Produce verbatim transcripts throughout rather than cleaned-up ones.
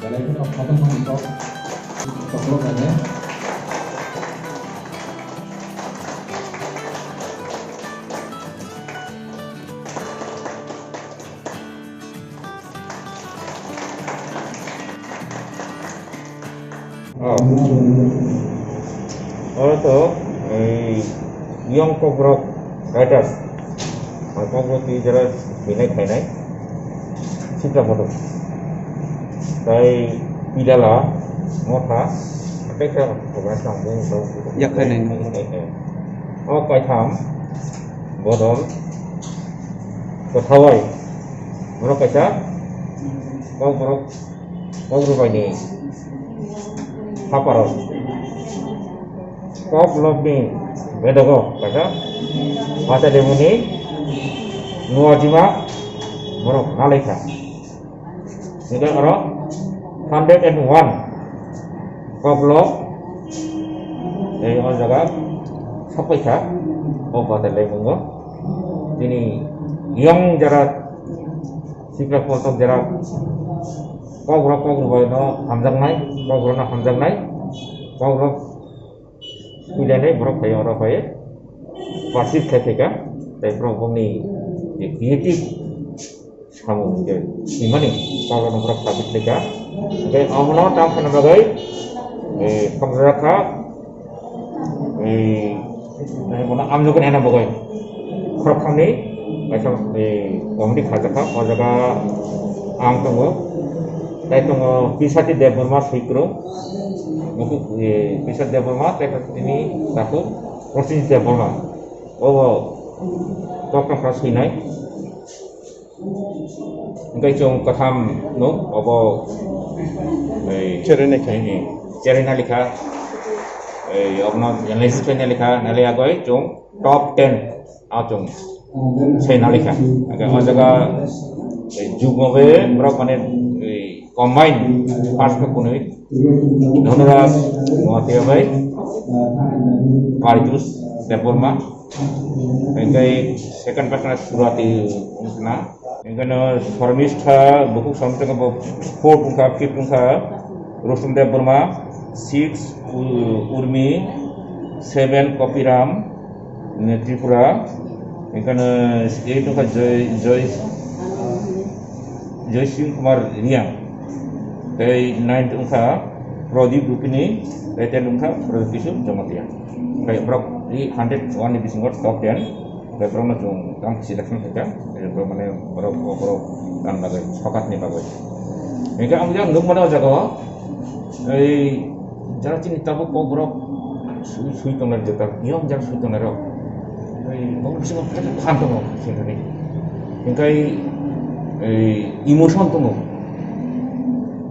Belai kheno kotor manwi kok kokrok kha khe. Oh. Oro to, ei, young Kokborok writers. Ang Kokborok twi jora swinai khainai. Sitra photo. Tai Pilala, Motha, tei khe program tang bung tong. Yak khainai. O kaitham, Bodol, Kwthawai. Borok kaisa Kokborok Kokborok bai ni haparo. Koklopni bedogo kaisa Pachalimuni nuajima borok nalaikha. Hingke oro hundred and one koklop ei o jaga sokpaikha o Pachalimuni o. Bini young jara sikla kotok jara Kokborok, Kokborok bai no hamjaknai, Kokborok no hamjaknai, Kokborok puila nai borok phai oro phai parsik khai khaika, tai borok bongni je creative samung je simani Kokborok no borok sabit khaika, tai omono tam khana bagwi, eh, Kokborok Ei, ei, bono amjokgani hwnna bagwi khorokthomni kaisa, ei, committee khajakha, o jaga ang tongo, tei tongo Pisati Debbarma Swikrung, buku, ei, Pisati Debbarma, tei tini takhuk Prosenjit Debbarma. Obo koktwma swinai. Hingke chwng kwtham no obo, ei, cherwi naikha. Ei, cherwi nalikha. Ei, obono list khe nalikha, nali agoi chwng top ten a chwng se nalikha. Hingke o jaga, ei, jukmo be borok mane, ei, combine first khe kunui Dhonuraj Noatia bai Kaitus Debbarma. Hingke second person Surati wngkha na. Hingke no Shormistha, bukhuk Shormistha bo fourth wngkha, fifth wngkha Rustum Debbarma, six U-, Urmi, seven Kopiram, ne, Tripura. Hingke no eight wngkha Joy, Joy, Joy Singh Kumar Reang. Tei ninth wngkha Pradip Rupini, tei ten wngkha Pradip Kishore Jamatia. Hingke borok three hundred one ni bisingo top ten. Hingke borokno chwng tamo selection khaikha, hingke borok mane borok, borok, borok dan bagwi, sokatni bagwi. Hingke ang yang nukmano o jaga o, ei jara chini tabuk Kokborok sui, sui tongnai jota, yang jara sui tongnai rok. Ei borok bisingo phan tongo, sengkani. Hingke ei emotion tongo.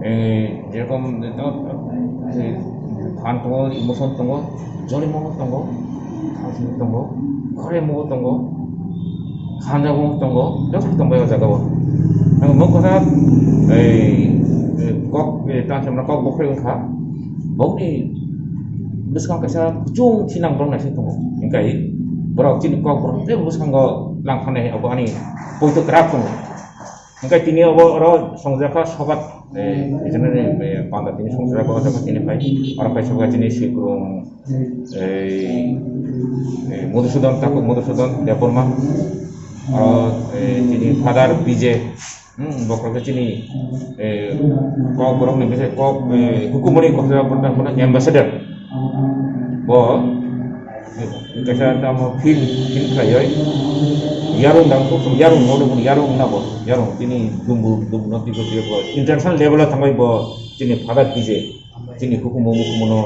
Ei jerokom, ei phan tongo, emotion tongo. Jolimo tongo, thangsi tongo, khoremo tongo, hanjabo tongo, joto tongo o jaga o. Ang nukha ei, ei kok, ei tang samna kok buphai wngkha. Bokni bwskango kaisa kuchung thinang borok naising tongo. Hingkai borok chini kok borok tei bwskango langkha nai abo ani poito kwrak tongo. Hingke tini obo oro songjakha sokat, eh, regional, eh, panda tini songjakha o jaga tini phai. Oro phai sokat chini Swikrung, eh, eh, Madhusudan, Taku Madhusudan Debbarma. Oro, eh, chini Father P J, hmm, bokrok chini, eh, kok borok ni bese kok, eh, hukumuni kok borok ambassador. Bo, Kaisa tamo feel, feel khlaioi. Yarung dang kok yarung modo yarung nabo. Yarung tini dumbu dumbu no tiko tiko bo. International level o thangoi bo chini Father P J. Chini hukumu hukumu no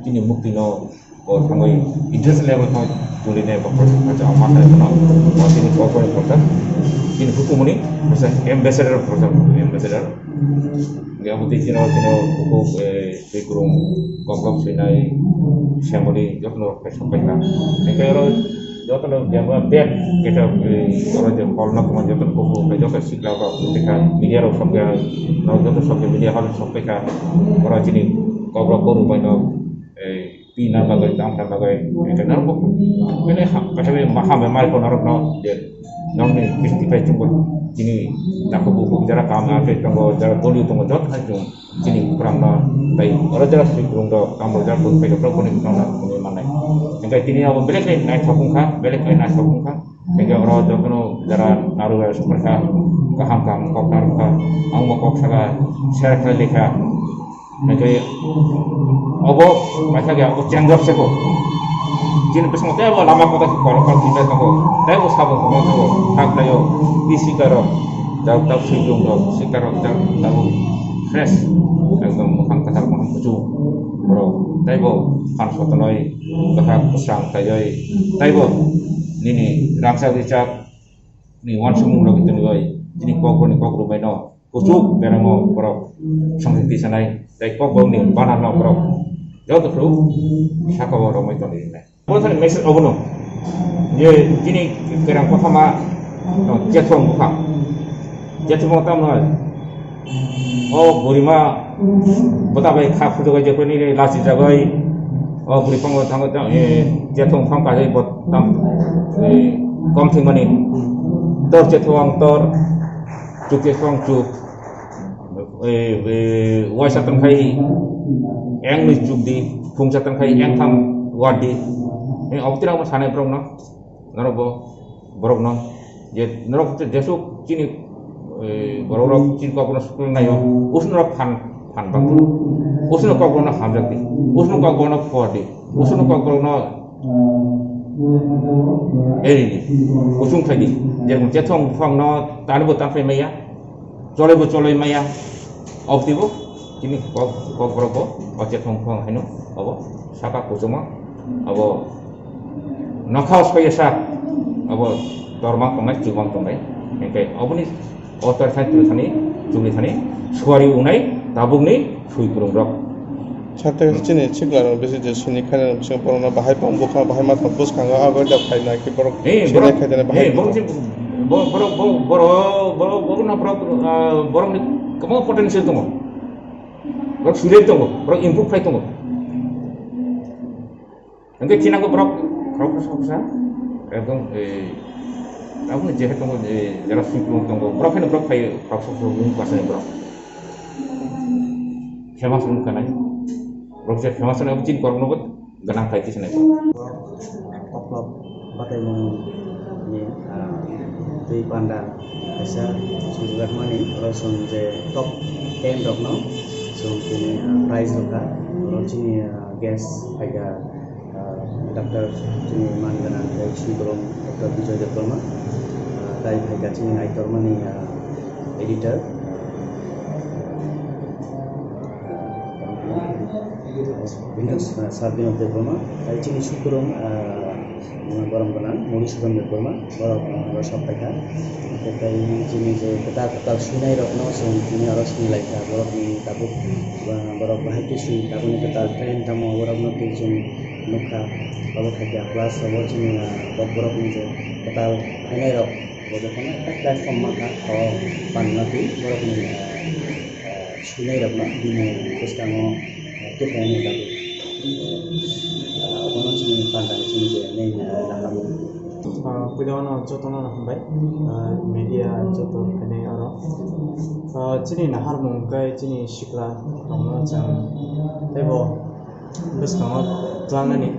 chini mukti no bo thangoi international level thangoi tuli ne bo project kaisa ama thai no. Bo chini corporate project. Chini hukumu ni kaisa ambassador project, ambassador. Hingke abo twi chini, chini, kok, eh, twi kwrwng, kokrok swinai, semoli, jotono rok khe sok paikha. Hingke oro jotono jeba bag, khe, eh, oro je hall no tongma jotono kufur, hingke joto sikla rok tongkha, media rok sokya, norok joto sokya, media hall sokpaikha. Oro chini kokrok koru bai no, eh, pina bagwi, tamna bagwi, hingke norok bo bini ha-, kaisa bai ma hambai mai ko norokno je nokni bisti bai chwngbo chini takhuk bukhuk jara kam ake tongo, jara doli tongo, joto hai chwng chini khorang no tai oro jara swi kwrwng rok, kam rok jara boni paikha, borok boni khorang no tongwi mannai. Hingke tini abo belek khe naithok wngkha, belek khe naithok wngkha. Hingke oro jotono jara naru jara super kha, kaham kaham kok narwkha, ang bo kok saka, share khlai lekha. Hingke obo kaisa khe abo chengjak se ko. Chini bising tei bo lama kota khe korokor kisa tongo. Tei bo sabon komo tongo. Kha khlaio. I sikaro. Jak tak swijung rok. Sikaro jak tabuk fresh. Ekdom mokhang kwthar mokhang kuchung. Borok tei bo phan sotonoi bwkhak bwsang khlaioi. Tei bo nini rangchak rijak ni uansukmung rok tonioi. Chini kokborok ni kok rwbaino. Kuchuk beramo borok songsi tisanai, tei kokborokni banarno borok joto phuru sakao romwi tongwi rinai. Obo thani message obono je chini kerang kothoma, no, Chethong buphang. Chethong tamo o burima bwta bai kha phujagwi jephru nini lachi jagwi o buri phang thango, eh, Chethong phang kajai bo tam, eh, kom thwimani tor Chethong tor. Chukya song chuk. Eh, eh, waisa tong khai eng ni chuk di, phungsa tong khai eng tham war di. Eh, obtira mo sanai borok no. Norok bo, borok no. Je, norok je, jesuk chini, eh, borok rok chini kok no sukul nayo. Usno rok phan, phan bang. Usno kok no hamjak di. Usno kok no for di. Usno kok no eri di. Usung khai di. Jerong Chethong buphang no tani bo tang phai maya. Choloi bo choloi maya. Obtibo chini kok, kok borok bo o Chethong buphang haino obo saka kuchuma obo nokha soyasa obo tormang tongnai, chubang tongnai. Hingke oboni o tor thani twi thani chubui thani suari ungnai tabukni sui kwrwng rok. Sate chini sikla rok bisi je sini khaina rok bisingo borok no bahai tong bwkha bahai ma tong bwskango abo da khaina ki borok Eh, sini borok, khaina bahai eh, borok je, bo-, borok, bo-, borok, borok, borok no borok, ah, borok ni kwbangma potential tongo. Borok sujai tongo, borok improve khai tongo. Hingke chinango borok, borok khe soksa, ekdom, eh, aboni je hai tongo, eh, jara sui kwrwng tongo, borok haino borok phai, borok soksa wng kasani borok. Famous wng kanai. Borok je famous wng, abo chini borok nogo gwnang khai tisanai. Koklop bataimung ni, ah, twi panda kaisa sujak mani, oro chwng je top ten rokno chwng tini, ah, prize rwkha. Oro chini, ah, guest phaikha, ah, Doctor chini man gwnang tei chini borok Doctor Bijoy Debbarma, ah, tai phaikha chini naitormani, ah, editor, ah, Binod, ah, Sir Binod Debbarma, tai chini sukurung, ah, borok gwnang Madhusudan Debbarma, borok, ah, rosok phaikha. Tei chini je kwtal kwtal swinai rokno chwng tini oro swinai laikha, borokni tabuk, ah, borok bahai khe swi tabukni kwtal train tamo borokno twi chwng nukha. Obo khaikha plus obo chini, ah, kok borokni je kwtal phainai rok bo jotono ekta platform mankha, o panna twi borokni, ah, ah, swinai rokno bini bwskango, ah, tei phainani bagwi, ah, obono chini pandani chini je main, ah, naharmung. Puila no jotono hambai, ah, media joto phainai oro. Ah, chini naharmung khe chini sikla rokno chwng teibo bwskango tlangnani,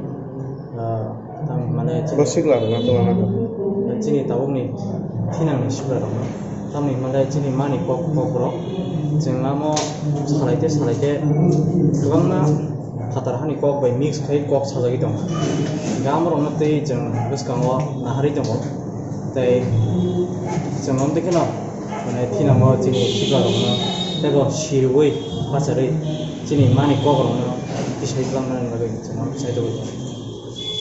ah, tamo hinmale chini, Bo sikla rokno tongna nango. Chini tabukni thinangni sikla rokno. Tamni hinmale chini mani kok, kok rok chwng amo salaite salaite kwbangma phatar hani kok bai mix khai kok sajagwi tongo. Hingkhe amorokno twi chwng bwskango naharwi tongo. Tei chwng omtwi kheno, mane, thinango chini sikla rokno teibo sirwi bacharwi chini mani kok rokno tisai tlangnani bagwi chwng sai tongwi tongo.